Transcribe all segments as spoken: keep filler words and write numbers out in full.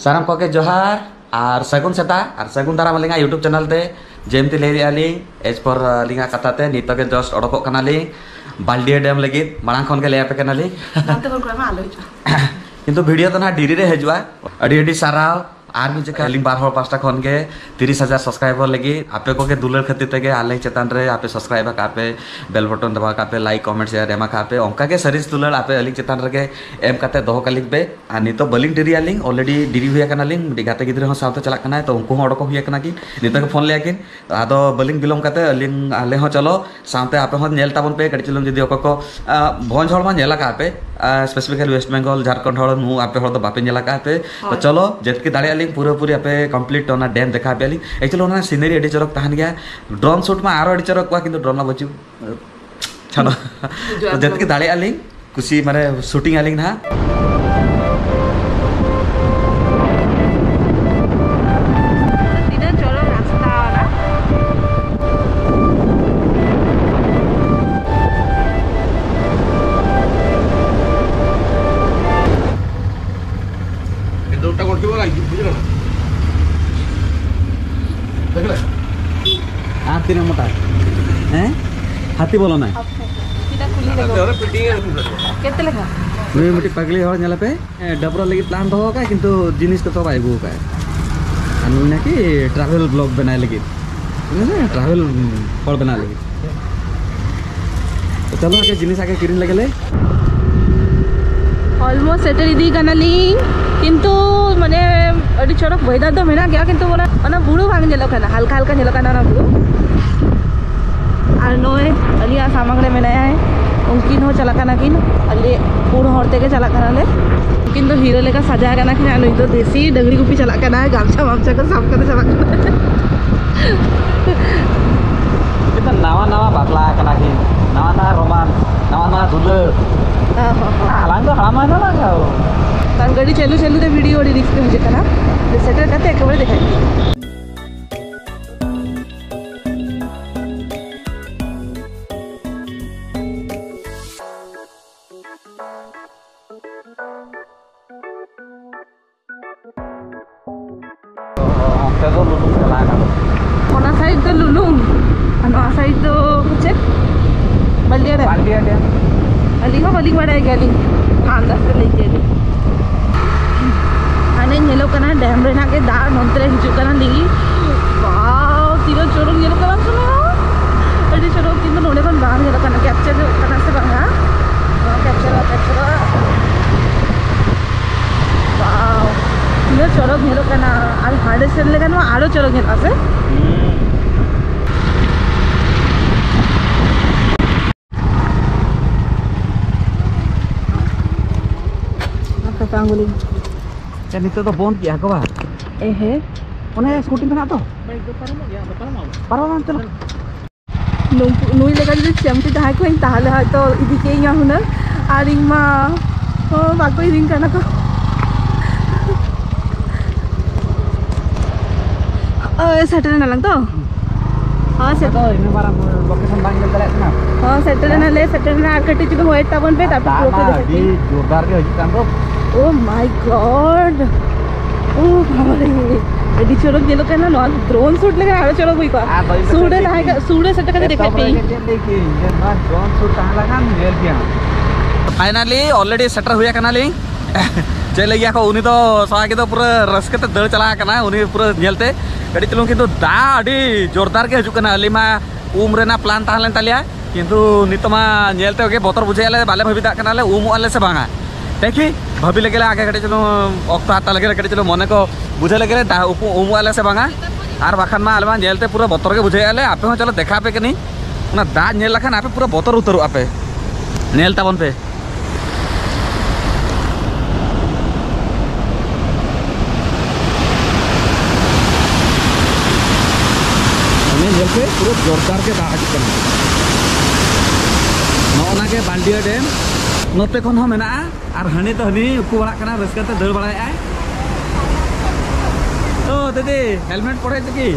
ᱥᱟᱱᱟᱢ ᱠᱚᱜᱮ ᱡᱚᱦᱟᱨ ᱟᱨ ᱥᱟᱹᱜᱩᱱ ᱥᱮᱛᱟᱜ ᱟᱨ ᱥᱟᱹᱜᱩᱱ ᱫᱟᱨᱟᱢ ᱟᱹᱞᱤᱧᱟᱜ YouTube ᱪᱮᱱᱮᱞ ᱛᱮ᱾ ᱡᱮᱢᱛᱤ ᱞᱟᱹᱭ ᱞᱮᱜᱼᱟ ᱞᱤᱧ, ᱮᱡᱽ ᱯᱚᱨ ᱟᱹᱞᱤᱧᱟᱜ ᱠᱟᱛᱷᱟ ᱛᱮ, ᱱᱤᱛᱚᱜ ᱜᱮ ᱡᱟᱥᱴ ᱚᱰᱚᱠᱚᱜ ᱠᱟᱱᱟᱞᱤᱧ ᱵᱟᱞᱰᱤᱭᱟ ᱰᱮᱢ ᱞᱟᱹᱜᱤᱫ᱾ ᱢᱟᱲᱟᱝ ᱠᱷᱚᱱ ᱜᱮ ᱞᱟᱹᱭ ᱟᱯᱮ ᱠᱟᱱᱟᱞᱤᱧ᱾ ᱱᱚᱛᱮ ᱵᱚᱱ ᱠᱚᱭᱚᱜ ᱢᱟ, ᱟᱞᱚ ᱦᱤᱡᱩᱜᱼᱟ᱾ ᱠᱤᱱᱛᱩ ᱵᱷᱤᱰᱤᱭᱳ ᱫᱚ ᱱᱟᱦᱟᱜ ᱰᱮᱨᱤ ᱨᱮ ᱦᱤᱡᱩᱜᱼᱟ᱾ ᱟᱹᱰᱤ ᱟᱹᱰᱤ ᱥᱟᱨᱦᱟᱣ᱾ ᱟᱨ ᱢᱤᱫ ᱡᱚᱠᱷᱟ ᱟᱹᱞᱤᱧ ᱵᱟᱨ ᱦᱚᱲ ᱯᱟᱥᱴᱟ ᱠᱷᱚᱱ ᱜᱮ ᱛᱤᱨᱤᱥ ᱦᱟᱡᱟᱨ ᱥᱟᱵᱥᱠᱨᱟᱭᱵᱟᱨ ᱞᱟᱹᱜᱤᱫ ᱟᱯᱮ ᱠᱚᱜᱮ ᱫᱩᱞᱟᱹᱲ ᱠᱷᱟᱹᱛᱤᱨ ᱛᱮᱜᱮ ᱟᱞᱮ ᱪᱮᱛᱟᱱ ᱨᱮ ᱟᱯᱮ ᱥᱟᱵᱥᱠᱨᱟᱭᱵ ᱟᱠᱟᱫ ᱯᱮ, ᱵᱮᱞ ᱵᱚᱴᱚᱱ ᱫᱟᱵᱟᱣ ᱟᱠᱟᱫ ᱯᱮ, ᱞᱟᱭᱤᱠ, ᱠᱚᱢᱮᱱᱴ, ᱥᱮᱭᱟᱨ ᱮᱢ ᱟᱠᱟᱫ ᱯᱮ, ᱚᱱᱠᱟ ᱜᱮ ᱥᱟᱹᱨᱤᱥ ᱫᱩᱞᱟᱹᱲ ᱟᱯᱮ ᱟᱹᱞᱤᱧ ᱪᱮᱛᱟᱱ ᱨᱮᱜᱮ ᱮᱢ ᱠᱟᱛᱮ ᱫᱚᱦᱚ ᱠᱟᱹᱞᱤᱧ ᱯᱮ᱾ ᱟᱨ ᱱᱤᱛᱚᱜ ᱵᱟᱹᱞᱤᱧ ᱰᱮᱨᱤᱭᱟ ᱞᱤᱧ, ᱚᱞᱨᱮᱰᱤ ᱰᱮᱨᱤ ᱦᱩᱭ ᱟᱠᱟᱱᱟ ᱞᱤᱧ᱾ ᱢᱤᱫᱴᱤᱡ ᱜᱟᱛᱮ ᱜᱤᱫᱽᱨᱟᱹ ᱦᱚᱸ ᱥᱟᱶᱛᱮ ᱪᱟᱞᱟᱜ ᱠᱟᱱᱟᱭ, ᱛᱚ ᱩᱱᱠᱩ ᱦᱚᱸ ᱚᱰᱚᱠᱚᱜ ᱦᱩᱭ ᱟᱠᱟᱱᱟ ᱠᱤᱱ, ᱱᱤᱛᱚᱜ ᱜᱮ ᱯᱷᱳᱱ ᱞᱮᱭᱟ ᱠᱤᱱ᱾ ᱟᱫᱚ ᱵᱟᱹᱞᱤᱧ ᱵᱤᱞᱚᱢ ᱠᱟᱛᱮ ᱟᱹᱞᱤᱧ, ᱟᱞᱮ ᱦᱚᱸ ᱪᱚᱞᱚ ᱥᱟᱶᱛᱮ ᱟᱯᱮ ᱦᱚᱸ ᱧᱮᱞ ᱛᱟᱵᱚᱱ ᱯᱮ ᱠᱟᱹᱴᱤᱡ ᱪᱩᱞᱩᱝ, ᱡᱩᱫᱤ ᱚᱠᱚᱭ ᱠᱚ, ᱟ, ᱵᱷᱚᱸᱡᱽ ᱦᱚᱲ ᱢᱟ ᱧᱮᱞ ᱟᱠᱟᱫ ᱯᱮ, ᱟ, specifically West Bengal, ᱡᱷᱟᱲᱠᱷᱚᱸᱰ ᱦᱚᱲ ᱱᱩ ᱟᱯᱮ ᱦᱚᱲ ᱫᱚ ᱵᱟᱯᱮ ᱧᱮᱞ ᱟᱠᱟᱫ ᱯᱮ᱾ ᱛᱚ ᱦᱳᱭ᱾ ᱪᱚᱞᱚ ᱡᱮᱛᱠᱤ ᱫᱟᱲᱮᱭᱟᱜ ᱞᱤᱧ ᱯᱩᱨᱟᱹ ᱯᱩᱨᱤ ᱟᱯᱮ ᱠᱚᱢᱯᱞᱤᱴ ᱚᱱᱟ ᱰᱮᱢ ᱫᱮᱠᱷᱟᱣ ᱯᱮᱭᱟ ᱞᱤᱧ᱾ ᱮᱠᱪᱩᱭᱮᱞᱤ ᱚᱱᱟ ᱥᱤᱱᱟᱨᱤ ᱟᱹᱰᱤ ᱪᱚᱨᱚᱠ ᱛᱟᱦᱮᱱ ᱜᱮᱭᱟ, ᱰᱨᱳᱱ ᱥᱩᱴ ᱢᱟ ᱟᱨᱚ ᱟᱹᱰᱤ ᱪᱚᱨᱚᱠ ᱠᱚᱜᱼᱟ, ᱠᱤᱱᱛᱩ ᱰᱨᱳᱱ ᱢᱟ ᱵᱟᱹᱪᱩᱜ᱾ ᱪᱷᱟᱰᱚ᱾ ᱛᱚ ᱡᱮᱛᱠᱤ ᱫᱟᱲᱮᱭᱟᱜ ᱞᱤᱧ ᱠᱩᱥᱤ ᱢᱟᱱᱮ ᱥᱩᱴᱤᱝ ᱟᱹᱞᱤᱧ ᱱᱟᱦᱟᱜ᱾ ᱛᱤᱱᱟᱹᱜ ᱪᱚᱨᱚᱠ ᱨᱟᱥᱛᱟ ᱚᱱᱟ᱾ ᱫᱩᱴᱟ ᱜᱚᱴᱤ ᱵᱟᱞᱟ ᱵᱩᱡᱷᱟᱹᱣ ᱫᱟᱠᱲᱟ᱾ ᱟᱨ ᱛᱤᱱᱟᱹᱜ ᱢᱚᱴᱟ? ᱦᱮᱸ? ᱦᱟᱹᱛᱤ ᱵᱚᱞᱚᱱᱟᱭ᱾ ᱪᱮᱫᱟᱜ ᱠᱩᱞᱤ ᱞᱮᱠᱚ? ᱪᱮᱫ ᱞᱮᱠᱟ? ᱱᱩᱭ ᱢᱤᱫᱴᱤᱡ ᱯᱟᱜᱽᱞᱤ ᱦᱚᱲ ᱧᱮᱞᱮ ᱯᱮ᱾ ᱦᱮᱸ, ᱰᱟᱵᱨᱟ ᱞᱟᱹᱜᱤᱫ ᱯᱞᱟᱱ ᱫᱚᱦᱚ ᱟᱠᱟᱫ, ᱠᱤᱱᱛᱩ ᱡᱤᱱᱤᱥ ᱠᱚᱫᱚ ᱵᱟᱭ ᱟᱹᱜᱩ ᱟᱠᱟᱫ᱾ ᱟᱨ ᱱᱩᱭ ᱱᱟᱠᱤ ᱴᱨᱟᱵᱷᱮᱞ ᱵᱞᱚᱜ ᱵᱮᱱᱟᱣ ᱞᱟᱹᱜᱤᱫ, ᱵᱩᱡᱷᱟᱹᱣ ᱥᱮ? ᱴᱨᱟᱵᱷᱮᱞ ᱦᱚᱲ ᱵᱮᱱᱟᱣ ᱞᱟᱹᱜᱤᱫ᱾ ᱛᱚ ᱪᱚᱞᱚ ᱟᱜᱮ ᱡᱤᱱᱤᱥ ᱟᱜᱮ ᱠᱤᱨᱤᱧ ᱞᱮᱜᱮ ᱞᱮ᱾ ᱚᱞᱢᱳᱥᱴ ᱥᱮᱴᱮᱨ ᱤᱫᱤ ᱠᱟᱱᱟᱞᱤᱧ, ᱠᱤᱱᱛᱩ ᱢᱟᱱᱮ ᱟᱹᱰᱤ ᱪᱚᱨᱚᱠ ᱣᱮᱫᱟᱨ ᱫᱚ ᱢᱮᱱᱟᱜ ᱜᱮᱭᱟ, ᱠᱤᱱᱛᱩ ᱚᱱᱟ, ᱚᱱᱟ ᱵᱩᱨᱩ ᱵᱟᱝ ᱧᱮᱞᱚᱜ ᱠᱟᱱᱟ, ᱦᱟᱞᱠᱟ ᱦᱟᱞᱠᱟ ᱧᱮᱞᱚᱜ ᱠᱟᱱᱟ ᱚᱱᱟ ᱵᱩᱨᱩ᱾ ᱟᱨ ᱱᱚᱜᱼᱚᱭ ᱟᱹᱞᱤᱧᱟᱜ ᱥᱟᱢᱟᱝ ᱨᱮ ᱢᱮᱱᱟᱭᱟ, ᱩᱱᱠᱤᱱ ᱦᱚᱸ ᱪᱟᱞᱟᱜ ᱠᱟᱱᱟ ᱠᱤᱱ, ᱟᱞᱮ ᱯᱩᱱ ᱦᱚᱲ ᱛᱮᱜᱮ ᱪᱟᱞᱟᱜ ᱠᱟᱱᱟᱞᱮ᱾ ᱩᱱᱠᱤᱱ ᱫᱚ ᱦᱤᱨᱳ ᱞᱮᱠᱟ ᱥᱟᱡᱟᱣ ᱠᱟᱱᱟ ᱠᱤᱱ, ᱟᱨ ᱱᱩᱭ ᱫᱚ ᱫᱮᱥᱤ ᱰᱟᱹᱝᱨᱤ ᱜᱩᱯᱤ ᱪᱟᱞᱟᱜ ᱠᱟᱱᱟᱭ, ᱜᱟᱢᱪᱷᱟ ᱢᱟᱢᱪᱷᱟ ᱠᱚ ᱥᱟᱵ ᱠᱟᱛᱮ ᱪᱟᱞᱟᱜ ᱠᱟᱱᱟᱭ᱾ ᱱᱤᱛᱚᱜ ᱱᱟᱣᱟ ᱱᱟᱣᱟ ᱵᱟᱯᱞᱟ ᱠᱟᱱᱟ ᱠᱤᱱ, ᱱᱟᱣᱟ ᱱᱟᱣᱟ ᱨᱳᱢᱟᱱᱥ, ᱱᱟᱣᱟ ᱱᱟᱣᱟ ᱫᱩᱞᱟᱹᱲ᱾ ᱦᱚᱸ, ᱦᱚᱸ, ᱦᱚᱸ᱾ ᱟᱞᱟᱝ ᱫᱚ ᱦᱟᱲᱟᱢ ᱟᱭᱱᱟ ᱞᱟᱝ᱾ ᱟᱨ ᱜᱟᱹᱰᱤ ᱪᱟᱹᱞᱩ ᱪᱟᱹᱞᱩ ᱛᱮ ᱵᱷᱤᱰᱤᱭᱳ ᱟᱹᱰᱤ ᱨᱤᱥᱠ ᱵᱩᱡᱷᱟᱹᱜ ᱠᱟᱱᱟ᱾ ᱥᱮᱴᱮᱨ ᱠᱟᱛᱮ ᱮᱠᱮᱵᱟᱨᱮ ᱫᱮᱠᱷᱟᱭ ᱯᱮ᱾ ᱚᱱᱟ ᱥᱟᱭᱤᱰ ᱫᱚ ᱞᱩᱞᱩᱝ, ᱟᱨ ᱱᱚᱣᱟ ᱥᱟᱭᱤᱰ ᱫᱚ ᱪᱮᱫ? ᱵᱟᱞᱤᱭᱟ ᱰᱮᱢ᱾ ᱵᱟᱞᱤᱭᱟ ᱰᱮᱢ᱾ ᱟᱹᱞᱤᱧ ᱦᱚᱸ ᱵᱟᱹᱞᱤᱧ ᱵᱟᱲᱟᱭ ᱜᱮᱭᱟᱞᱤᱧ, ᱟᱱᱫᱟᱡ ᱛᱮ ᱞᱟᱹᱭ ᱠᱮᱫ᱾ ᱦᱟᱱᱮ ᱧᱮᱞᱚᱜ ᱠᱟᱱᱟ ᱰᱮᱢ ᱨᱮᱱᱟᱜ ᱜᱮ ᱫᱟᱜ ᱱᱚᱱᱛᱮ ᱨᱮ ᱦᱤᱡᱩᱜ ᱠᱟᱱᱟ, ᱞᱤᱸᱜᱤ᱾ ᱣᱟᱣ, ᱛᱤᱱᱟᱹᱜ ᱪᱚᱨᱚᱠ ᱧᱮᱞᱚᱜ ᱠᱟᱱᱟ ᱥᱮ ᱵᱟᱝ? ᱟᱹᱰᱤ ᱪᱚᱨᱚᱠ, ᱠᱤᱱᱛᱩ ᱱᱚᱸᱰᱮ ᱠᱷᱚᱱ ᱵᱟᱝ ᱧᱮᱞᱚᱜ ᱠᱟᱱᱟ, ᱠᱮᱯᱪᱟᱨ ᱦᱩᱭᱩᱜ ᱠᱟᱱᱟ ᱥᱮ ᱵᱟᱝᱟ? ᱱᱚᱣᱟ ᱠᱮᱯᱪᱟᱨᱚᱜᱼᱟ, ᱠᱮᱯᱪᱟᱨᱚᱜᱼᱟ᱾ ᱣᱟᱣ, ᱛᱤᱱᱟᱹᱜ ᱪᱚᱨᱚᱠ ᱧᱮᱞᱚᱜ ᱠᱟᱱᱟ᱾ ᱟᱨ ᱦᱟᱸᱰᱮ ᱥᱮᱱ ᱞᱮᱠᱷᱟᱱ ᱢᱟ ᱟᱨᱚ ᱪᱚᱨᱚᱠ ᱧᱮᱞᱚᱜᱼᱟ ᱥᱮ? ᱟᱯᱮ ᱯᱮ ᱟᱝᱜᱩᱞᱤ᱾ ᱪᱮᱫ ᱱᱤᱛᱚᱜ ᱫᱚ ᱵᱚᱱᱫ ᱠᱮᱜᱼᱟ ᱠᱚ ᱵᱟ? ᱮ ᱦᱮᱸ᱾ ᱚᱱᱮ ᱥᱠᱩᱴᱤ ᱢᱮᱱᱟᱜ ᱛᱚ? ᱵᱟᱭᱤᱠ ᱫᱚ ᱯᱟᱨᱚᱢᱚᱜ ᱜᱮᱭᱟ, ᱟᱫᱚ ᱯᱟᱨᱚᱢᱚᱜ ᱟᱵᱚ᱾ ᱯᱟᱨᱚᱢᱚᱜ ᱟᱢ, ᱪᱚᱞᱚ᱾ ᱱᱩᱠᱩ, ᱱᱩᱭ ᱞᱮᱠᱟ ᱡᱩᱫᱤ ᱪᱮᱢᱴᱤ ᱛᱟᱦᱮᱸ ᱠᱚᱜᱼᱟᱹᱧ, ᱛᱟᱦᱚᱞᱮ ᱦᱚᱭᱛᱳ ᱤᱫᱤ ᱠᱮᱫ ᱤᱧᱟ ᱦᱩᱱᱟᱹᱝ᱾ ᱟᱨ ᱤᱧ ᱢᱟ, ᱚ, ᱵᱟᱠᱚ ᱤᱫᱤᱧ ᱠᱟᱱᱟ ᱠᱚ᱾ ᱳᱭ, ᱥᱮᱴᱮᱨ ᱮᱱᱟᱞᱟᱝ ᱛᱚ? ᱦᱚᱸ, ᱥᱮᱴ- ᱟᱫᱚ ᱤᱱᱟᱹ ᱢᱟᱨᱟᱝ ᱞᱳᱠᱮᱥᱚᱱ ᱵᱟᱝ ᱧᱮᱞ ᱫᱟᱲᱮᱭᱟᱜ ᱠᱟᱱᱟ᱾ ᱦᱚᱸ, ᱥᱮᱴᱮᱨ ᱮᱱᱟᱞᱮ, ᱥᱮᱴᱮᱨ ᱮᱱᱟ᱾ ᱟᱨ ᱠᱟᱹᱴᱤᱡ ᱪᱩᱞᱩᱝ ᱣᱮᱴ ᱛᱟᱵᱚᱱ ᱯᱮ, ᱛᱟᱨᱯᱚᱨ ᱫᱟᱜ ᱯᱩᱨᱟᱹ ᱢᱟ ᱠᱚ ᱫᱮᱠᱷᱟᱣ ᱟᱹᱰᱤ ᱯᱮ᱾ ᱡᱳᱨᱫᱟᱨ ᱜᱮ ᱦᱤᱡᱩᱜ ᱠᱟᱱ ᱫᱚ᱾ Oh my God! ᱳ ᱵᱟᱵᱟ ᱨᱮ, ᱟᱹᱰᱤ ᱪᱚᱨᱚᱠ ᱧᱮᱞᱚᱜ ᱠᱟᱱᱟ᱾ ᱱᱚᱣᱟ ᱫᱚ ᱰᱨᱳᱱ ᱥᱩᱴ ᱞᱮᱠᱷᱟᱱ ᱟᱨᱚ ᱪᱚᱨᱚᱠ ᱦᱩᱭ ᱠᱚᱜᱼᱟ᱾ ᱟᱨ ᱵᱟᱹᱧ ᱥᱩᱨ ᱨᱮ ᱢᱮᱛᱟᱫ ᱛᱟᱦᱮᱸ ᱯᱮᱭᱟ᱾ ᱠᱟ-, ᱥᱩᱨ ᱨᱮ ᱥᱮᱴᱮᱨ ᱠᱟᱛᱮ ᱫᱮᱠᱷᱟᱣ ᱮᱛᱚᱦᱚᱵ ᱯᱮ᱾ ᱨᱮᱜᱮ ᱪᱮᱫ ᱞᱟᱹᱭ ᱠᱮᱜᱼᱟᱹᱧ ᱡᱮ ᱱᱚᱣᱟ ᱰᱨᱳᱱ ᱥᱩᱴ ᱛᱟᱦᱮᱸ ᱞᱮᱱᱠᱷᱟᱱ ᱧᱮᱞ ᱠᱮᱭᱟᱢ᱾ Finally, already ᱥᱮᱴᱮᱨ ᱦᱩᱭ ᱟᱠᱟᱱᱟᱞᱤᱧ᱾ ᱪᱮᱫ ᱞᱟᱹᱭ ᱜᱮᱭᱟ ᱠᱚ, ᱩᱱᱤ ᱫᱚ ᱥᱚᱣᱟᱜᱤ ᱫᱚ ᱯᱩᱨᱟᱹ ᱨᱟᱹᱥᱠᱟᱹ ᱛᱮ ᱫᱟᱹᱲ ᱪᱟᱞᱟᱣ ᱟᱠᱟᱱᱟ, ᱩᱱᱤ ᱯᱩᱨᱟᱹ ᱧᱮᱞ ᱛᱮ᱾ ᱠᱟᱹᱴᱤᱡ ᱪᱩᱞᱩᱝ ᱠᱤᱱᱛᱩ ᱫᱟᱜ ᱟᱹᱰᱤ ᱡᱳᱨᱫᱟᱨ ᱜᱮ ᱦᱤᱡᱩᱜ ᱠᱟᱱᱟ᱾ ᱟᱹᱞᱤᱧ ᱢᱟ ᱩᱢ ᱨᱮᱱᱟᱜ ᱯᱞᱟᱱ ᱛᱟᱦᱮᱸ ᱞᱮᱱ ᱛᱟᱞᱮᱭᱟ, ᱠᱤᱱᱛᱩ ᱱᱤᱛᱚᱜ ᱢᱟ ᱧᱮᱞ ᱛᱮ ᱜᱮ ᱵᱚᱛᱚᱨ ᱵᱩᱡᱷᱟᱹᱣᱮᱫ ᱞᱮ, ᱵᱟᱞᱮ ᱵᱷᱟᱹᱵᱤ ᱫᱟᱲᱮᱭᱟᱜ ᱠᱟᱱᱟᱞᱮ ᱩᱢᱩᱜ ᱟᱞᱮ ᱥᱮ ᱵᱟᱝᱟ᱾ ᱫᱮᱠᱷᱤ, ᱵᱷᱟᱹᱵᱤ ᱞᱮᱜᱮ ᱞᱮ ᱟᱜᱮ ᱠᱟᱹᱴᱤᱡ ᱪᱩᱞᱩᱝ, ᱚᱠᱛᱚ ᱦᱟᱛᱟᱣ ᱞᱮᱜᱮ ᱞᱮ ᱠᱟᱹᱴᱤᱡ ᱪᱩᱞᱩᱝ, ᱢᱚᱱᱮ ᱠᱚ ᱵᱩᱡᱷᱟᱹᱣ ᱞᱮᱜᱮ ᱞᱮ ᱫᱟ-, ᱩᱯᱩ-, ᱩᱢᱩᱜ ᱟᱞᱮ ᱥᱮ ᱵᱟᱝᱟ᱾ ᱟᱨ ᱵᱟᱠᱷᱟᱱ ᱢᱟ ᱟᱞᱮ ᱢᱟ ᱧᱮᱞ ᱛᱮ ᱯᱩᱨᱟᱹ ᱵᱚᱛᱚᱨ ᱜᱮ ᱵᱩᱡᱷᱟᱹᱣᱮᱫ ᱞᱮ᱾ ᱟᱯᱮ ᱦᱚᱸ ᱪᱚᱞᱚ ᱫᱮᱠᱷᱟᱣ ᱯᱮ ᱠᱟᱹᱱᱟᱹᱧ, ᱚᱱᱟ ᱫᱟᱜ ᱧᱮᱞ ᱞᱮᱠᱷᱟᱱ ᱟᱯᱮ ᱯᱩᱨᱟᱹ ᱵᱚᱛᱚᱨ ᱩᱛᱟᱹᱨᱚᱜ ᱟᱯᱮ᱾ ᱧᱮᱞ ᱛᱟᱵᱚᱱ ᱯᱮ᱾ ᱚᱱᱮ ᱧᱮᱞ ᱯᱮ, ᱯᱩᱨᱟᱹ ᱡᱳᱨᱫᱟᱨ ᱜᱮ ᱫᱟᱜ ᱦᱤᱡᱩᱜ ᱠᱟᱱᱟ᱾ ᱱᱚᱜᱼᱚ ᱱᱟ ᱜᱮ ᱵᱟᱞᱰᱤᱭᱟ ᱰᱮᱢ᱾ ᱱᱚᱛᱮ ᱠᱷᱚᱱ ᱦᱚᱸ ᱢᱮᱱᱟᱜᱼᱟ, ᱟᱨ ᱦᱟᱹᱱᱤ ᱫᱚ ᱦᱟᱹᱱᱤ ᱩᱠᱩ ᱵᱟᱲᱟᱜ ᱠᱟᱱᱟ, ᱨᱟᱹᱥᱠᱟᱹ ᱛᱮ ᱫᱟᱹᱲ ᱵᱟᱲᱟᱭᱮᱫᱼᱟᱭ᱾ ᱳ ᱫᱤᱫᱤ, helmet ᱯᱚᱨᱮ ᱪᱩᱠᱤ᱾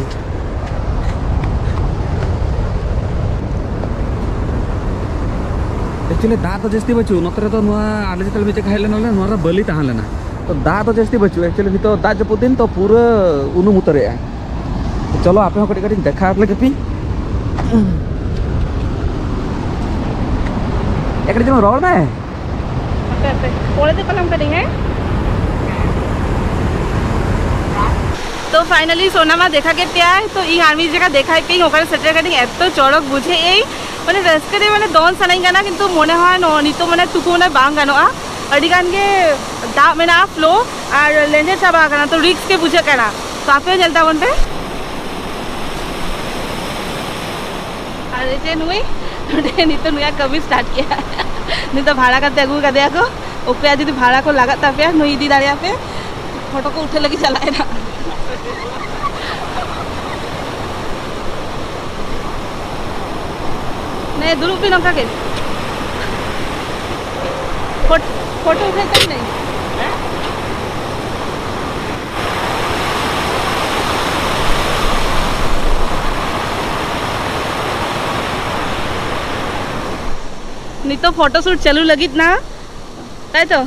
Actually ᱫᱟᱜ ᱫᱚ ᱡᱟᱹᱥᱛᱤ ᱵᱟᱹᱪᱩᱜ, ᱱᱚᱛᱮ ᱨᱮᱫᱚ ᱱᱚᱣᱟ ᱟᱞᱮ ᱡᱮᱛᱮ ᱢᱤᱫ ᱡᱟᱭᱜᱟ ᱦᱮᱡ ᱞᱮᱱᱟ ᱞᱮ, ᱱᱚᱣᱟ ᱨᱮ ᱵᱟᱹᱞᱤ ᱛᱟᱦᱮᱸ ᱞᱮᱱᱟ᱾ ᱫᱟᱜ ᱫᱚ ᱡᱟᱹᱥᱛᱤ ᱵᱟᱹᱪᱩᱜᱼᱟ, actually ᱱᱤᱛᱚᱜ ᱫᱟᱜ ᱡᱟᱹᱯᱩᱫ ᱫᱤᱱ ᱛᱚ ᱯᱩᱨᱟᱹ ᱩᱱᱩᱢ ᱩᱛᱟᱹᱨᱮᱜᱼᱟ᱾ ᱪᱚᱞᱚ ᱟᱯᱮ ᱦᱚᱸ ᱠᱟᱹᱴᱤᱡ ᱠᱟᱹᱴᱤᱡ ᱫᱮᱠᱷᱟᱣ ᱞᱮᱜᱮ ᱯᱮ᱾ ᱮ ᱠᱟᱹᱴᱤᱡ ᱪᱩᱞᱩᱝ ᱨᱚᱲ ᱢᱮ᱾ ᱟᱯᱮ, ᱟᱯᱮ, ᱯᱚᱨᱮ ᱛᱮ ᱯᱟᱞᱮᱢ ᱠᱟᱹᱴᱤᱡ, ᱦᱮᱸ? ᱛᱚ finally ᱥᱳᱱᱟ ᱢᱟ ᱫᱮᱠᱷᱟ ᱠᱮᱫ ᱯᱮᱭᱟᱭ, ᱛᱚ ᱤᱧ ᱟᱨ ᱢᱤᱫ ᱡᱟᱭᱜᱟ ᱫᱮᱠᱷᱟᱭ ᱯᱮᱭᱟᱹᱧ, ᱚᱠᱟᱨᱮ ᱥᱮᱴᱮᱨ ᱠᱟᱹᱫᱤᱧ, ᱮᱛᱚ ᱪᱚᱨᱚᱠ ᱵᱩᱡᱷᱟᱹᱣᱮᱫ ᱟᱹᱧ, ᱢᱟᱱᱮ ᱨᱟᱹᱥᱠᱟᱹ ᱛᱮ ᱢᱟᱱᱮ ᱫᱚᱱ ᱥᱟᱱᱟᱧ ᱠᱟᱱᱟ, ᱠᱤᱱᱛᱩ ᱢᱚᱱᱮ ᱦᱚᱭ ᱱᱚ-, ᱱᱤᱛᱚᱜ ᱢᱟᱱᱮ ᱛᱩᱯᱩ ᱢᱟᱱᱮ ᱵᱟᱝ ᱜᱟᱱᱚᱜᱼᱟ, ᱟᱹᱰᱤ ᱜᱟᱱ ᱜᱮ ᱫᱟᱜ ᱢᱮᱱᱟᱜᱼᱟ, flow, ᱟᱨ ᱞᱮᱸᱡᱮᱨ ᱪᱟᱵᱟ ᱟᱠᱟᱱᱟ, ᱛᱚ risk ᱜᱮ ᱵᱩᱡᱷᱟᱹᱜ ᱠᱟᱱᱟ᱾ ᱛᱚ ᱟᱯᱮ ᱦᱚᱸ ᱧᱮᱞ ᱛᱟᱵᱚᱱ ᱯᱮ᱾ ᱟᱨ ᱮ ᱡᱮ ᱱᱩᱭ ᱱᱚᱰᱮ ᱱᱤᱛᱚᱜ ᱱᱩᱭᱟᱜ ᱠᱟᱹᱢᱤ start ᱠᱮᱜᱼᱟ᱾ ᱱᱤᱛᱚᱜ ᱵᱷᱟᱲᱟ ᱠᱟᱛᱮ ᱟᱹᱜᱩ ᱠᱟᱫᱮᱭᱟ ᱠᱚ᱾ ᱚᱠᱚᱭᱟᱜ ᱡᱩᱫᱤ ᱵᱷᱟᱲᱟ ᱠᱚ ᱞᱟᱜᱟᱜ ᱛᱟᱯᱮᱭᱟ, ᱱᱩᱭ ᱤᱫᱤ ᱫᱟᱲᱮᱭᱟᱜᱼᱟ ᱯᱮ᱾ ᱯᱷᱳᱴᱳ ᱠᱚ ᱩᱴᱷᱟᱹ ᱞᱟᱹᱜᱤᱫ ᱪᱟᱞᱟᱜ ᱮᱱᱟ᱾ ᱱᱮ ᱫᱩᱲᱩᱵ ᱯᱮ ᱱᱚᱝᱠᱟ ᱜᱮ᱾ ᱯᱷᱳᱴ-, ᱯᱷᱳᱴᱳ ᱩᱴᱷᱟᱹ ᱛᱟᱢ ᱱᱮ᱾ ᱱᱤᱛᱚᱜ ᱯᱷᱳᱴᱳ ᱥᱩᱴ ᱪᱟᱹᱞᱩ ᱞᱟᱹᱜᱤᱫ ᱱᱟ, ᱛᱟᱭ ᱛᱚ?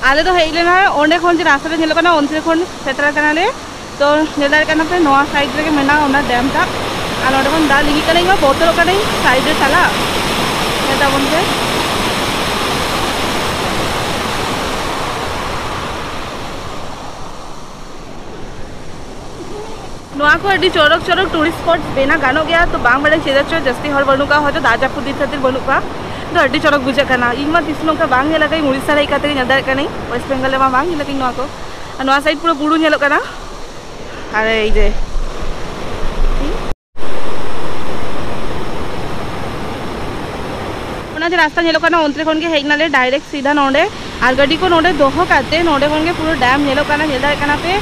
ᱟᱞᱮ ᱫᱚ ᱦᱮᱡ ᱞᱮᱱᱟ ᱚᱸᱰᱮ ᱠᱷᱚᱱ, ᱡᱮ ᱨᱟᱥᱛᱟ ᱨᱮ ᱧᱮᱞᱚᱜ ᱠᱟᱱᱟ, ᱚᱱᱛᱮ ᱠᱷᱚᱱ ᱥᱮᱴᱮᱨ ᱟᱠᱟᱱᱟᱞᱮ᱾ ᱛᱚ ᱧᱮᱞ ᱫᱟᱲᱮᱭᱟᱜ ᱠᱟᱱᱟ ᱯᱮ, ᱱᱚᱣᱟ side ᱨᱮᱜᱮ ᱢᱮᱱᱟᱜᱼᱟ ᱚᱱᱟ dam ᱴᱟᱜ᱾ ᱟᱨ ᱱᱚᱸᱰᱮ ᱠᱷᱚᱱ ᱫᱟᱜ ᱞᱤᱸᱜᱤᱜ ᱠᱟᱱᱟ, ᱤᱧ ᱢᱟ ᱵᱚᱛᱚᱨᱚᱜ ᱠᱟᱹᱱᱟᱹᱧ side ᱨᱮ ᱪᱟᱞᱟᱜ᱾ ᱧᱮᱞ ᱛᱟᱵᱚᱱ ᱯᱮ᱾ ᱱᱚᱣᱟ ᱠᱚ ᱟᱹᱰᱤ ᱪᱚᱨᱚᱠ ᱪᱚᱨᱚᱠ tourist spots ᱵᱮᱱᱟᱣ ᱜᱟᱱᱚᱜ ᱜᱮᱭᱟ, ᱛᱚ ᱵᱟᱝ ᱵᱟᱲᱟᱭ ᱪᱮᱫᱟᱜ ᱪᱚ ᱡᱟᱹᱥᱛᱤ ᱦᱚᱲ ᱵᱟᱹᱱᱩᱜ ᱠᱚᱣᱟ, ᱦᱚᱭᱛᱚ ᱫᱟᱜ ᱡᱟᱹᱯᱩᱫ ᱫᱤᱱ ᱠᱷᱟᱹᱛᱤᱨ ᱵᱟᱹᱱᱩᱜ ᱠᱚᱣᱟ᱾ ᱛᱚ ᱟᱹᱰᱤ ᱪᱚᱨᱚᱠ ᱵᱩᱡᱷᱟᱹᱜ ᱠᱟᱱᱟ᱾ ᱤᱧ ᱢᱟ ᱛᱤᱥ ᱱᱚᱝᱠᱟ ᱵᱟᱝ ᱧᱮᱞ ᱟᱠᱟᱫᱟᱹᱧ, ᱩᱲᱤᱥᱥᱟ ᱨᱮ ᱦᱮᱡ ᱠᱟᱛᱮ ᱜᱮ ᱧᱮᱞ ᱫᱟᱲᱮᱭᱟᱜ ᱠᱟᱹᱱᱟᱹᱧ, West Bengal ᱨᱮᱢᱟ ᱵᱟᱝ ᱧᱮᱞ ᱟᱠᱟᱫᱟᱹᱧ ᱱᱚᱣᱟ ᱠᱚ᱾ ᱟᱨ ᱱᱚᱣᱟ side ᱯᱩᱨᱟᱹ ᱵᱩᱨᱩ ᱧᱮᱞᱚᱜ ᱠᱟᱱᱟ᱾ ᱟᱨ ᱮᱭ ᱡᱮ ᱚᱱᱟ ᱡᱮ ᱨᱟᱥᱛᱟ ᱧᱮᱞᱚᱜ ᱠᱟᱱᱟ, ᱚᱱᱛᱮ ᱠᱷᱚᱱ ᱜᱮ ᱦᱮᱡ ᱱᱟᱞᱮ direct ᱥᱤᱫᱷᱟ ᱱᱚᱰᱮ᱾ ᱟᱨ ᱜᱟᱹᱰᱤ ᱠᱚ ᱱᱚᱰᱮ ᱫᱚᱦᱚ ᱠᱟᱛᱮ ᱱᱚᱰᱮ ᱠᱷᱚᱱ ᱜᱮ ᱯᱩᱨᱟᱹ dam ᱧᱮᱞᱚᱜ ᱠᱟᱱᱟ, ᱧᱮᱞ ᱫᱟᱲᱮᱭᱟᱜ ᱠᱟᱱᱟ ᱯᱮ,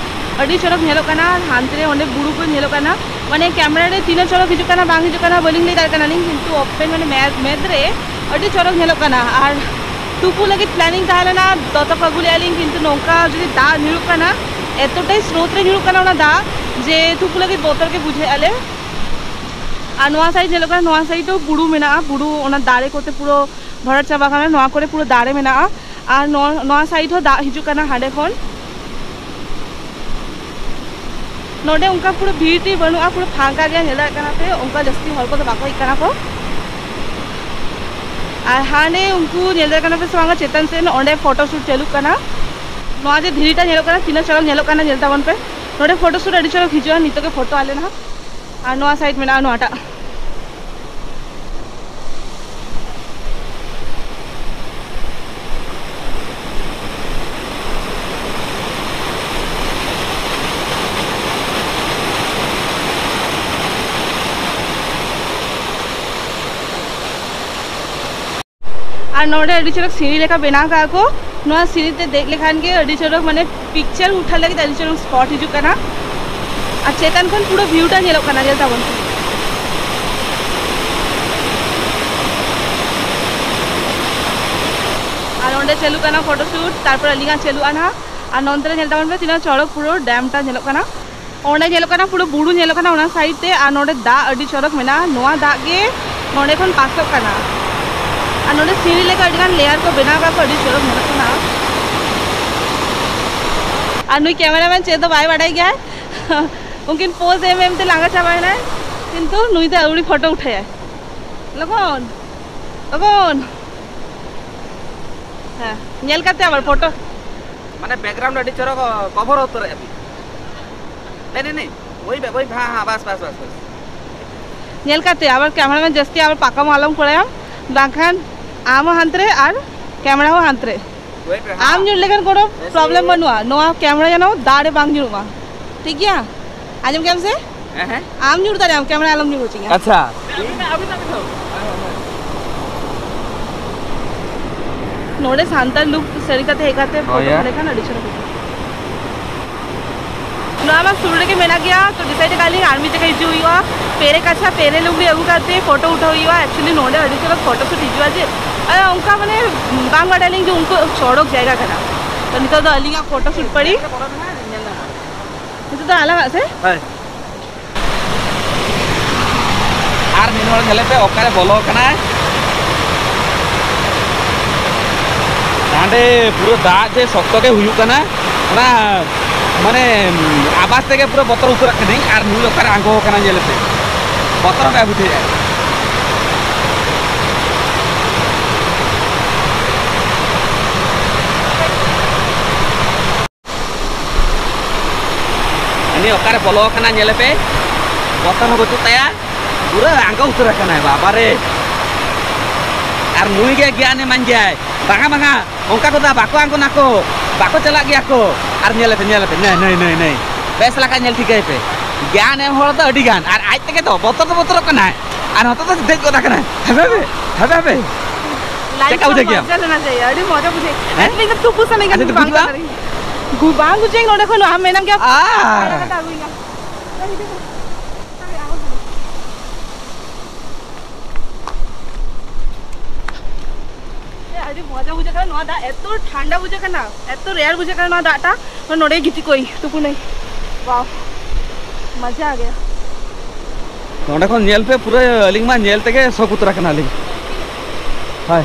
ᱟᱹᱰᱤ ᱪᱚᱨᱚᱠ ᱧᱮᱞᱚᱜ ᱠᱟᱱᱟ᱾ ᱟᱨ ᱦᱟᱱᱛᱮ ᱨᱮ ᱚᱸᱰᱮ ᱵᱩᱨᱩ ᱠᱚ ᱧᱮᱞᱚᱜ ᱠᱟᱱᱟ᱾ ᱢᱟᱱᱮ camera ᱨᱮ ᱛᱤᱱᱟᱹᱜ ᱪᱚᱨᱚᱠ ᱦᱤᱡᱩᱜ ᱠᱟᱱᱟ ᱵᱟᱝ ᱦᱤᱡᱩᱜ ᱠᱟᱱᱟ ᱵᱟᱹᱞᱤᱧ ᱞᱟᱹᱭ ᱫᱟᱲᱮᱭᱟᱜ ᱠᱟᱱᱟᱞᱤᱧ, ᱠᱤᱱᱛᱩ ᱚᱯᱷᱮᱱ ᱢᱟᱱᱮ ᱢᱮᱫ, ᱢᱮᱫ ᱨᱮ ᱟᱹᱰᱤ ᱪᱚᱨᱚᱠ ᱧᱮᱞᱚᱜ ᱠᱟᱱᱟ᱾ ᱟᱨ ᱛᱩᱯᱩ ᱞᱟᱹᱜᱤᱫ planning ᱛᱟᱦᱮᱸ ᱞᱮᱱᱟ, ᱫᱚᱛᱚ ᱠᱚ ᱟᱹᱜᱩ ᱞᱮᱜᱼᱟ ᱞᱤᱧ, ᱠᱤᱱᱛᱩ ᱱᱚᱝᱠᱟ ᱡᱩᱫᱤ ᱫᱟᱜ ᱧᱩᱨᱩᱜ ᱠᱟᱱᱟ, ᱮᱛᱚᱴᱟᱭ ᱥᱨᱳᱛ ᱨᱮ ᱧᱩᱨᱩᱜ ᱠᱟᱱᱟ ᱚᱱᱟ ᱫᱟᱜ, ᱡᱮ ᱛᱩᱯᱩ ᱞᱟᱹᱜᱤᱫ ᱵᱚᱛᱚᱨ ᱜᱮ ᱵᱩᱡᱷᱟᱹᱜᱼᱟ ᱞᱮ᱾ ᱟᱨ ᱱᱚᱣᱟ side ᱧᱮᱞᱚᱜ ᱠᱟᱱᱟ, ᱱᱚᱣᱟ side ᱫᱚ ᱵᱩᱨᱩ ᱢᱮᱱᱟᱜᱼᱟ, ᱵᱩᱨᱩ ᱚᱱᱟ ᱫᱟᱨᱮ ᱠᱚᱛᱮ ᱯᱩᱨᱟᱹ ᱵᱷᱚᱨᱟᱴ ᱪᱟᱵᱟ ᱟᱠᱟᱱᱟ᱾ ᱱᱚᱣᱟ ᱠᱚᱨᱮ ᱯᱩᱨᱟᱹ ᱫᱟᱨᱮ ᱢᱮᱱᱟᱜᱼᱟ᱾ ᱟᱨ ᱱᱚᱣᱟ, ᱱᱚᱣᱟ side ᱦᱚᱸ ᱫᱟᱜ ᱦᱤᱡᱩᱜ ᱠᱟᱱᱟ ᱦᱟᱸᱰᱮ ᱠᱷᱚᱱ᱾ ᱱᱚᱰᱮ ᱚᱱᱠᱟ ᱯᱩᱨᱟᱹ ᱵᱷᱤᱲ ᱴᱤᱲ ᱵᱟᱹᱱᱩᱜᱼᱟ, ᱯᱩᱨᱟᱹ ᱯᱷᱟᱸᱠᱟ ᱜᱮᱭᱟ, ᱧᱮᱞ ᱫᱟᱲᱮᱭᱟᱜ ᱠᱟᱱᱟ ᱯᱮ, ᱚᱱᱠᱟ ᱡᱟᱹᱥᱛᱤ ᱦᱚᱲ ᱠᱚᱫᱚ ᱵᱟᱠᱚ ᱦᱮᱡ ᱠᱟᱱᱟ ᱠᱚ᱾ ᱟᱨ ᱦᱟᱸᱰᱮ ᱩᱱᱠᱩ ᱧᱮᱞ ᱫᱟᱲᱮᱭᱟᱜ ᱠᱟᱱᱟ ᱯᱮ ᱥᱮ ᱵᱟᱝᱟ, ᱪᱮᱛᱟᱱ ᱥᱮᱫ ᱚᱸᱰᱮ photo shoot ᱪᱟᱹᱞᱩᱜ ᱠᱟᱱᱟ᱾ ᱱᱚᱣᱟ ᱡᱮ ᱫᱷᱤᱨᱤᱴᱟ ᱧᱮᱞᱚᱜ ᱠᱟᱱᱟ, ᱛᱤᱱᱟᱹᱜ ᱪᱚᱨᱚᱠ ᱧᱮᱞᱚᱜ ᱠᱟᱱᱟ, ᱧᱮᱞ ᱛᱟᱵᱚᱱ ᱯᱮ᱾ ᱱᱚᱰᱮ photo shoot ᱟᱹᱰᱤ ᱪᱚᱨᱚᱠ ᱦᱤᱡᱩᱜᱼᱟ, ᱱᱤᱛᱚᱜ ᱜᱮ ᱯᱷᱳᱴᱳ ᱟᱞᱮ ᱱᱟᱦᱟᱜ᱾ ᱟᱨ ᱱᱚᱣᱟ side ᱢᱮᱱᱟᱜᱼᱟ ᱱᱚᱣᱟᱴᱟᱜ᱾ ᱟᱨ ᱱᱚᱰᱮ ᱟᱹᱰᱤ ᱪᱚᱨᱚᱠ ᱥᱤᱲᱤ ᱞᱮᱠᱟ ᱵᱮᱱᱟᱣ ᱠᱟᱜᱼᱟ ᱠᱚ᱾ ᱱᱚᱣᱟ ᱥᱤᱲᱤ ᱛᱮ ᱫᱮᱡ ᱞᱮᱠᱷᱟᱱ ᱜᱮ ᱟᱹᱰᱤ ᱪᱚᱨᱚᱠ, ᱢᱟᱱᱮ, picture ᱩᱴᱷᱟᱹᱣ ᱞᱟᱹᱜᱤᱫ ᱟᱹᱰᱤ ᱪᱚᱨᱚᱠ spot ᱦᱤᱡᱩᱜ ᱠᱟᱱᱟ᱾ ᱟᱨ ᱪᱮᱛᱟᱱ ᱠᱷᱚᱱ ᱯᱩᱨᱟᱹ view ᱴᱟ ᱧᱮᱞᱚᱜ ᱠᱟᱱᱟ, ᱧᱮᱞ ᱛᱟᱵᱚᱱ ᱯᱮ᱾ ᱟᱨ ᱚᱸᱰᱮ ᱪᱟᱹᱞᱩᱜ ᱠᱟᱱᱟ photo shoot, ᱛᱟᱨᱯᱚᱨ ᱟᱹᱞᱤᱧᱟᱜ ᱪᱟᱹᱞᱩᱜᱼᱟ ᱱᱟᱦᱟᱜ᱾ ᱟᱨ ᱱᱚᱱᱛᱮ ᱨᱮ ᱧᱮᱞ ᱛᱟᱵᱚᱱ ᱯᱮ ᱛᱤᱱᱟᱹᱜ ᱪᱚᱨᱚᱠ ᱯᱩᱨᱟᱹ dam ᱴᱟ ᱧᱮᱞᱚᱜ ᱠᱟᱱᱟ᱾ ᱚᱸᱰᱮ ᱧᱮᱞᱚᱜ ᱠᱟᱱᱟ, ᱯᱩᱨᱟᱹ ᱵᱩᱨᱩ ᱧᱮᱞᱚᱜ ᱠᱟᱱᱟ ᱚᱱᱟ side ᱛᱮ, ᱟᱨ ᱱᱚᱰᱮ ᱫᱟᱜ ᱟᱹᱰᱤ ᱪᱚᱨᱚᱠ ᱢᱮᱱᱟᱜᱼᱟ᱾ ᱱᱚᱣᱟ ᱫᱟᱜ ᱜᱮ ᱱᱚᱰᱮ ᱠᱷᱚᱱ ᱯᱟᱥᱚᱜ ᱠᱟᱱᱟ᱾ ᱟᱨ ᱱᱚᱰᱮ ᱥᱤᱲᱤ ᱞᱮᱠᱟ ᱟᱹᱰᱤ ᱜᱟᱱ layer ᱠᱚ ᱵᱮᱱᱟᱣ ᱠᱟᱜ ᱠᱚ, ᱟᱹᱰᱤ ᱪᱚᱨᱚᱠ ᱧᱮᱞᱚᱜ ᱠᱟᱱᱟ᱾ ᱟᱨ ᱱᱩᱭ cameraman ᱪᱮᱫ ᱫᱚ ᱵᱟᱭ ᱵᱟᱰᱟᱭ ᱜᱮᱭᱟᱭ᱾ ᱩᱱᱠᱤᱱ pose ᱮᱢ ᱮᱢ ᱛᱮ ᱞᱟᱸᱜᱟ ᱪᱟᱵᱟᱭᱮᱱᱟᱭ, ᱠᱤᱱᱛᱩ ᱱᱩᱭ ᱫᱚ ᱟᱹᱣᱲᱤ photo ᱩᱴᱷᱟᱹᱭᱟᱭ᱾ ᱞᱚᱜᱚᱱ, ᱞᱚᱜᱚᱱ᱾ ᱦᱮᱸ, ᱧᱮᱞ ᱠᱟᱛᱮ ᱟᱵᱟᱨ photo᱾ ᱢᱟᱱᱮ background ᱟᱹᱰᱤ ᱪᱚᱨᱚᱠ cover ᱩᱛᱟᱹᱨᱮᱫᱼᱟ ᱵᱤᱱ᱾ ᱱᱮ, ᱱᱮ, ᱱᱮ, ᱳᱭ ᱵᱮ-, ᱳᱭ, ᱦᱮᱸ, ᱦᱮᱸ, ᱵᱟᱥ, ᱵᱟᱥ, ᱵᱟᱥ, ᱵᱟᱥ᱾ ᱧᱮᱞ ᱠᱟᱛᱮ ᱟᱵᱟᱨ cameraman ᱡᱟᱹᱥᱛᱤ ᱟᱵᱟᱨ ᱯᱟᱠᱟᱢ ᱟᱞᱚᱢ ᱠᱚᱨᱟᱭᱟ, ᱵᱟᱝᱠᱷᱟᱱ ᱟᱢ ᱦᱚᱸ ᱦᱟᱱᱛᱮ ᱨᱮ ᱟᱨ camera ᱦᱚᱸ ᱦᱟᱱᱛᱮ ᱨᱮ᱾ ᱳᱭ ᱵᱮ-, ᱟᱢ ᱦᱮᱸ᱾ ᱧᱩᱨ ᱞᱮᱠᱷᱟᱱ ᱠᱳᱱᱳ ᱮᱥᱮ᱾ Problem ᱵᱟᱹᱱᱩᱜᱼᱟ, ᱱᱚᱣᱟ camera ᱡᱮᱱᱚ ᱫᱟᱜ ᱨᱮ ᱵᱟᱝ ᱧᱩᱨᱩᱜ ᱢᱟ, ᱴᱷᱤᱠ ᱜᱮᱭᱟ? ᱟᱸᱡᱚᱢ ᱠᱮᱫᱟᱢ ᱥᱮ? ᱦᱮᱸ, ᱦᱮᱸ᱾ ᱟᱢ ᱧᱩᱨ ᱫᱟᱲᱮᱭᱟᱜ ᱟᱢ, camera ᱟᱞᱚᱢ ᱧᱩᱨ ᱦᱚᱪᱚᱧᱟ᱾ ᱟᱪᱪᱷᱟ᱾ ᱱᱚᱰᱮ ᱥᱟᱱᱛᱟᱲ look ᱥᱟᱹᱲᱤ ᱠᱟᱛᱮ ᱦᱮᱡ ᱠᱟᱛᱮ ᱦᱳᱭ ᱯᱷᱳᱴᱳ ᱭᱟ᱾ ᱞᱮᱠᱷᱟᱱ ᱟᱹᱰᱤ ᱪᱮᱦᱨᱟ ᱦᱩᱭᱩᱜᱼᱟ᱾ ᱱᱚᱣᱟ ᱢᱟ ᱥᱩᱨ ᱨᱮᱜᱮ ᱢᱮᱱᱟᱜ ᱜᱮᱭᱟ, ᱛᱚ decide ᱟᱠᱟᱫ ᱞᱤᱧ ᱟᱨ ᱢᱤᱫ ᱡᱟᱭᱜᱟ ᱦᱤᱡᱩᱜ ᱦᱩᱭᱩᱜᱼᱟ᱾ ᱯᱮᱨᱮ ᱠᱟᱪᱷᱟ, ᱯᱮᱨᱮ ᱞᱩᱜᱽᱲᱤ ᱟᱹᱜᱩ ᱠᱟᱛᱮ ᱯᱷᱳᱴᱳ ᱩᱴᱷᱟᱹᱣ ᱦᱩᱭᱩᱜᱼᱟ᱾ Actually ᱱᱚᱰᱮ ᱟᱹᱰᱤ ᱪᱚᱨᱚᱠ photo shoot ᱦᱤᱡᱩᱜᱼᱟ ᱡᱮ, ᱟᱨ ᱚᱱᱠᱟ ᱢᱟᱱᱮ ᱵᱟᱝ ᱵᱟᱰᱟᱭ ᱞᱤᱧ ᱡᱮ ᱩᱱᱠᱩ ᱪᱚᱨᱚᱠ ᱡᱟᱭᱜᱟ ᱠᱟᱱᱟ᱾ ᱛᱚ ᱱᱤᱛᱚᱜ ᱫᱚ ᱟᱹᱞᱤᱧᱟᱜ photo shoot ᱯᱟᱹᱲᱤ᱾ ᱱᱤᱛᱚᱜ ᱫᱚ ᱟᱞᱟᱝᱟᱜ ᱥᱮ? ᱦᱳᱭ᱾ ᱟᱨ ᱢᱤᱫ ᱦᱚᱲ ᱧᱮᱞᱮ ᱯᱮ ᱚᱠᱟᱨᱮ ᱵᱚᱞᱚ ᱠᱟᱱᱟᱭ᱾ ᱦᱟᱸᱰᱮ ᱯᱩᱨᱟᱹ ᱫᱟᱜ ᱡᱮ ᱥᱚᱠᱛᱚ ᱜᱮ ᱦᱩᱭᱩᱜ ᱠᱟᱱᱟ, ᱚᱱᱟ ᱢᱟᱱᱮ ᱟᱵᱟᱥ ᱛᱮᱜᱮ ᱯᱩᱨᱟᱹ ᱵᱚᱛᱚᱨ ᱩᱛᱟᱹᱨᱚᱜ ᱠᱟᱹᱱᱟᱹᱧ᱾ ᱟᱨ ᱱᱩᱭ ᱚᱠᱟᱨᱮ ᱟᱬᱜᱚ ᱟᱠᱟᱱᱟ ᱧᱮᱞ ᱯᱮ, ᱵᱚᱛᱚᱨ ᱜᱮ ᱵᱩᱡᱷᱟᱹᱜᱼᱟ᱾ ᱩᱱᱤ ᱚᱠᱟᱨᱮ ᱵᱚᱞᱚ ᱟᱠᱟᱱᱟ ᱧᱮᱞᱮ ᱯᱮ, ᱵᱚᱛᱚᱨ ᱦᱚᱸ ᱵᱟᱹᱪᱩᱜ ᱛᱟᱭᱟ, ᱯᱩᱨᱟᱹ ᱟᱬᱜᱚ ᱩᱛᱟᱹᱨ ᱟᱠᱟᱱᱟᱭ ᱵᱟᱵᱟ ᱨᱮ᱾ ᱟᱨ ᱱᱩᱭ ᱜᱮ ᱜᱮᱭᱟᱱ ᱮᱢᱟᱱ ᱜᱮᱭᱟᱭ, ᱵᱟᱝᱟ ᱵᱟᱝᱟ, ᱚᱱᱠᱟ ᱠᱚᱫᱚ ᱵᱟᱠᱚ ᱟᱬᱜᱚᱱᱟ ᱠᱚ, ᱵᱟᱠᱚ ᱪᱟᱞᱟᱜ ᱜᱮᱭᱟ ᱠᱚ᱾ ᱟᱨ ᱧᱮᱞᱮ ᱯᱮ, ᱧᱮᱞᱮ ᱯᱮ, ᱱᱟᱹᱭ, ᱱᱟᱹᱭ, ᱱᱟᱹᱭ, ᱱᱟᱹᱭ, ᱵᱮᱥ ᱞᱮᱠᱟ ᱧᱮᱞ ᱴᱷᱤᱠᱟᱹᱭ ᱯᱮ, ᱜᱮᱭᱟᱱ ᱮᱢ ᱦᱚᱲ ᱫᱚ ᱟᱹᱰᱤ ᱜᱟᱱ, ᱟᱨ ᱟᱡ ᱛᱮᱜᱮ ᱫᱚ ᱵᱚᱛᱚᱨ ᱫᱚ ᱵᱚᱛᱚᱨᱚᱜ ᱠᱟᱱᱟᱭ᱾ ᱟᱨ ᱱᱚᱛᱮ ᱫᱚ ᱫᱮᱡ ᱜᱚᱫ ᱟᱠᱟᱱᱟᱭ᱾ ᱦᱟᱯᱮ ᱦᱟᱯᱮ, ᱦᱟᱯᱮ ᱦᱟᱯᱮ᱾ ᱞᱟᱭᱤᱯᱷ ᱪᱮᱫᱠᱟ ᱵᱩᱡᱷᱟᱹᱜ ᱜᱮᱭᱟ? ᱢᱚᱡᱟ ᱞᱮᱱᱟ ᱡᱮ, ᱟᱹᱰᱤ ᱢᱚᱡᱟ ᱵᱩᱡᱷᱟᱹᱜ᱾ ᱦᱮᱸ? ᱟᱹᱰᱤ ᱜᱮ ᱛᱩᱯᱩ ᱥᱟᱱᱟᱧ ᱠᱟᱱᱟ, ᱟᱪᱪᱷᱟ, ᱵᱟᱝ ᱛᱩᱯᱩ ᱪᱟᱞᱟᱜ ᱠᱟᱱᱟ᱾ ᱜᱩ-, ᱵᱟᱝ ᱵᱩᱡᱷᱟᱹᱜ ᱱᱚᱰᱮ ᱠᱷᱚᱱ, ᱟᱢ ᱢᱮᱱᱟᱢ ᱜᱮᱭᱟ᱾ ᱟᱨ ᱟᱨ ᱠᱟᱴᱟ ᱟᱹᱜᱩᱭᱟ᱾ ᱮ, ᱟᱹᱰᱤ ᱢᱚᱡᱟ ᱵᱩᱡᱷᱟᱹᱜ ᱠᱟᱱᱟ ᱱᱚᱣᱟ ᱫᱟᱜ, ᱮᱛᱚ ᱴᱷᱟᱱᱰᱟ ᱵᱩᱡᱷᱟᱹᱜ ᱠᱟᱱᱟ, ᱮᱛᱚ ᱨᱮᱭᱟᱲ ᱵᱩᱡᱷᱟᱹᱜ ᱠᱟᱱᱟ ᱱᱚᱣᱟ ᱫᱟᱜ ᱴᱟ᱾ ᱱᱚᱰᱮ ᱜᱤᱛᱤᱡ ᱠᱚᱜ ᱤᱧ, ᱛᱩᱯᱩᱱᱟᱹᱧ᱾ ᱣᱟᱣ, ᱢᱚᱡᱟ ᱜᱮ᱾ ᱱᱚᱸᱰᱮ ᱠᱷᱚᱱ ᱧᱮᱞ ᱯᱮ, ᱯᱩᱨᱟᱹ ᱟᱹᱞᱤᱧ ᱢᱟ ᱧᱮᱞ ᱛᱮᱜᱮ ᱥᱚᱠ ᱩᱛᱟᱹᱨ ᱟᱠᱟᱱᱟᱞᱤᱧ᱾ ᱦᱳᱭ,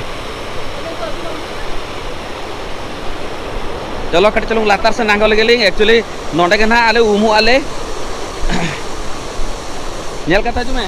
ᱪᱚᱞᱚ ᱠᱟᱹᱴᱤᱡ ᱪᱩᱞᱩᱝ ᱞᱟᱛᱟᱨ ᱥᱮᱫ ᱟᱬᱜᱚ ᱞᱮᱜᱮ ᱞᱤᱧ᱾ Actually ᱱᱚᱸᱰᱮ ᱜᱮ ᱱᱟᱦᱟᱜ ᱟᱞᱮ ᱩᱢᱩᱜ ᱟᱞᱮ᱾ ᱧᱮᱞ ᱠᱟᱛᱮ ᱦᱤᱡᱩᱜ ᱢᱮ᱾